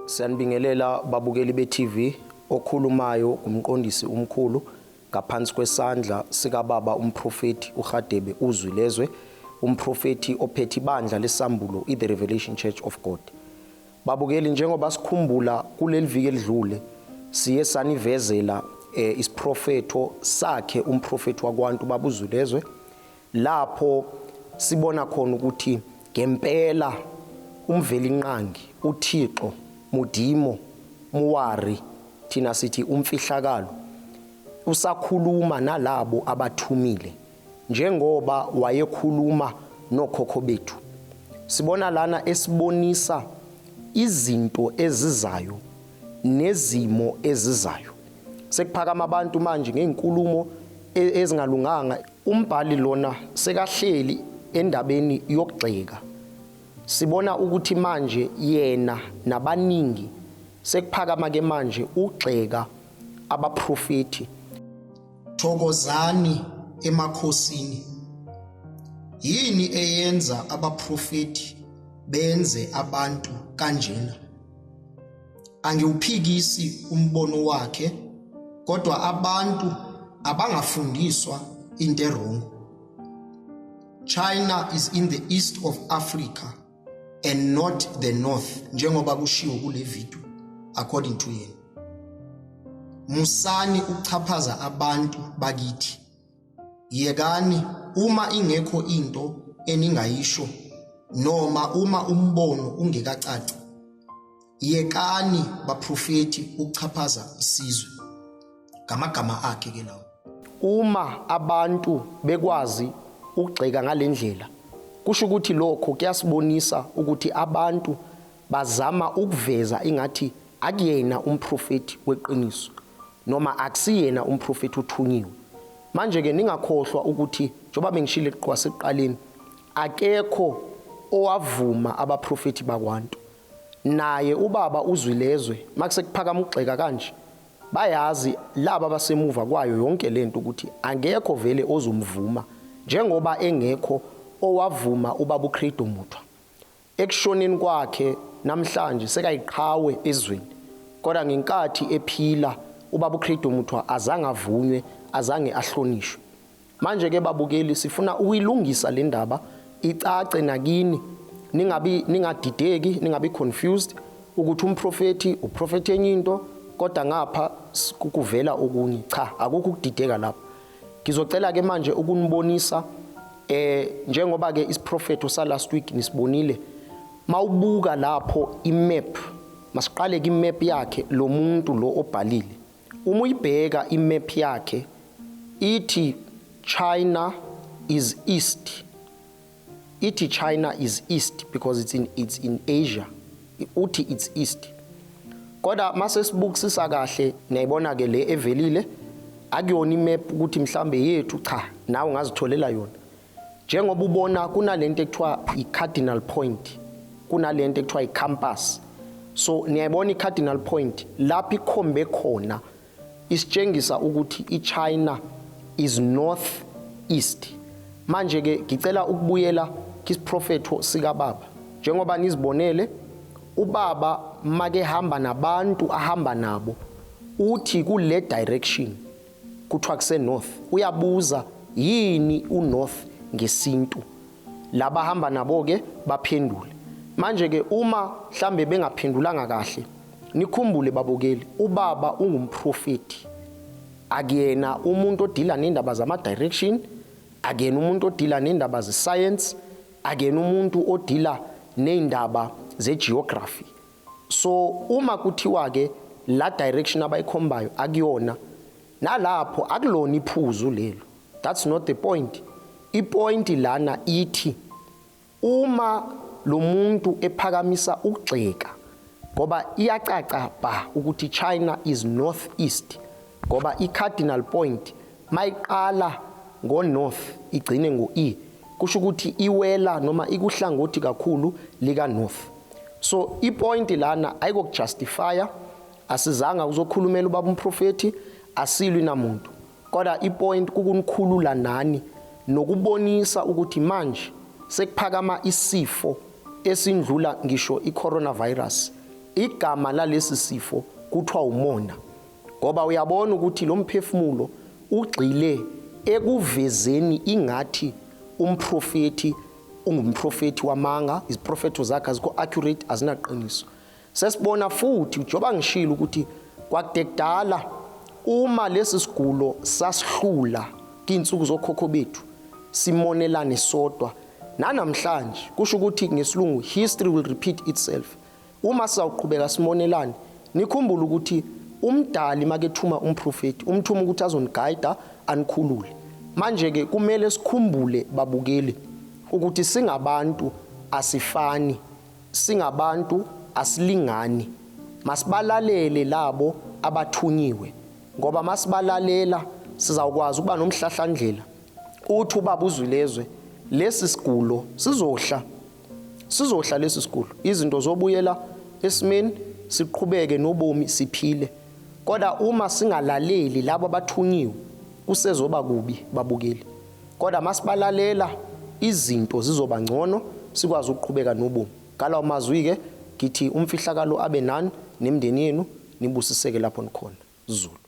Siyanibingelela babukeli be-TV. Okhulumayo umqondisi umkhulu ngaphansi kwesandla sikababa umprofethi uHadebe uZwi Lezwe, umprofethi ophethe ibandla lesambulo i-The Revelation Church of God. Babukeli, njengoba sikhumbula kuleli viki elidlule siye sanivezela isiprofetho sakhe umprofethi wakwantu baba uZwi Lezwe, lapho sibona khona ukuthi ngempela uMvelinqangi uThixo Modimo Muwari, thina sithi umfihlakalo, usakhuluma nalabo abathumile njengoba wayekhuluma nokhokho bethu. Sibona lana esibonisa izinto ezizayo nezimo ezizayo. Sekuphakama abantu manje ngey'nkulumo ezingalunganga. Umbhali lona sekahleli endabeni yokugxeka. Sibona ukuthi manje yena nabaningi sekuphakama ke manje ugxeka abaprofethi. Thokozani emakhosini. Yini eyenza abaprofethi benze abantu kanjena? Angiwuphikisi umbono wakhe, kodwa abantu abangafundiswa into e-wrong. China is in the east of Africa and not the north, njengoba kushiwo kule video according to yena. Musani ukuchaphaza abantu bakithi. Yekani uma ingekho into eningayisho noma uma umbono ungekacaci. Yekani baprofethi ukuchaphaza isizwe. Ngamagama akhe ke lawo. Uma abantu bekwazi ukugxeka ngalendlela, kusho ukuthi lokho kuyasibonisa ukuthi abantu bazama ukuveza ingathi akuyena umprofethi weqiniso noma akusiyena umprofethi othunyiwe. Manje ke ningakhohlwa ukuthi njengoba bengishilo kwasekuqaleni, akekho owavuma abaprofethi bakwantu. Naye ubaba uZwi Lezwe makusekuphakama ukugxeka kanje, bayazi laba abasemuva kwayo yonke lento ukuthi akekho vele ozomvuma njengoba engekho owavuma ubaba uCredo Mutwa. Ekushoneni kwakhe namhlanje sekayiqhawe ezweni, kodwa ngenkathi ephila ubaba uCredo Mutwa azange avunywe, azange ahlonishwe. Manje ke babukeli, sifuna ukuyilungisa le ndaba icace nakini, ningabi ningadideki, ningabi confused ukuthi umprofethi uprofethe enye into kodwa ngapha kuvela okunye. Cha, akukho ukudideka lapho. Ngizocela ke manje ukunibonisa njengoba ke isiprofetho sa last week nisibonile. Mawubuka lapho imap, masiqale ke imap yakhe lo muntu lo obhalile. Uma uyibheka imap yakhe ithi China is east. Ithi China is east because it's in Asia. Uthi it's east. Kodwa mase sibukisisa kahle niyayibona ke le evelile akuyona imap ukuthi mhlambe yethu, cha, nawe ungazitholela yona. Njengoba ubona kunalento ekuthiwa i-cardinal point, kunalento ekuthiwa i-compass. So niyayibona i-cardinal point lapho ikhombe khona isitshengisa ukuthi i-China is north east. Manje ke ngicela ukubuyela kisiprofetho sikababa. Njengoba nizibonele ubaba make hamba nabantu ahamba nabo, uthi kule direction kuthiwa kuse north. Uyabuza yini unorth ngesintu, laba hamba nabo ke baphendule. Manje ke uma mhlambe bengaphendulanga kahle, nikhumbule babukeli, ubaba ungumprofeti, akuyena umuntu odila nendaba zama direction, akuyena umuntu odila nendaba ze-science, akuyena umuntu odila ney'ndaba ze-geography. So uma kuthiwa ke la direction abayikhombayo akuyona, nalapho akulona iphuzu lelo, that's not the point. Ipoint lana ithi uma lo muntu ephakamisa ukugxeka, ngoba iyacaca ba ukuthi China is north east, ngoba i-cardinal point mayiqala ngo-north igcine ngo-e, kusho ukuthi iwela noma ikuhlangothi kakhulu lika north. So ipoint lana ayikokujustifya, asizanga uzokhulumela ubaba umprofethi, asilwi namuntu, kodwa ipoint kukunikhulula nani nokubonisa ukuthi manje sekuphakama isifo esindlula ngisho i-coronavirus. Igama lalesi sifo kuthiwa umona, ngoba uyabona ukuthi lo mphefumulo ugxile ekuvezeni ingathi umprofethi ungumprofethi wamanga, iziprofetho zakhe azikho accurate, azinaqiniso. Sesibona futhi njengoba ngishilo ukuthi kwakude kudala uma lesi sigulo sasihlula kuy'nsuku zokhokho bethu simonelane sodwa, nanamhlanje kusho ukuthi ngesilungu history will repeat itself. Uma sizawuqhubeka simonelane, nikhumbule ukuthi umdali makethuma umprofeti umthuma ukuthi azonigayida anikhulule. Manje-ke kumele sikhumbule babukeli ukuthi singabantu asifani, singabantu asilingani. Masibalalele labo abathunyiwe, ngoba masibalalela sizawukwazi ukuba nomhlahlandlela. Uthi ubaba uZwilezwe, lesi sigulo sizohla, sizohla lesi sigulo, izinto zobuyela esimeni, siqhubeke nobomi siphile. Kodwa uma singalaleli labo abathunyiwe kusezoba kubi babukeli. Kodwa masibalalela izinto zizoba ngcono, sikwazi ukuqhubeka nobomi. Ngalawo mazwi-ke ngithi umfihlakalo abe nani nemindeni yenu, nibusiseke lapho nikhona. Zulu.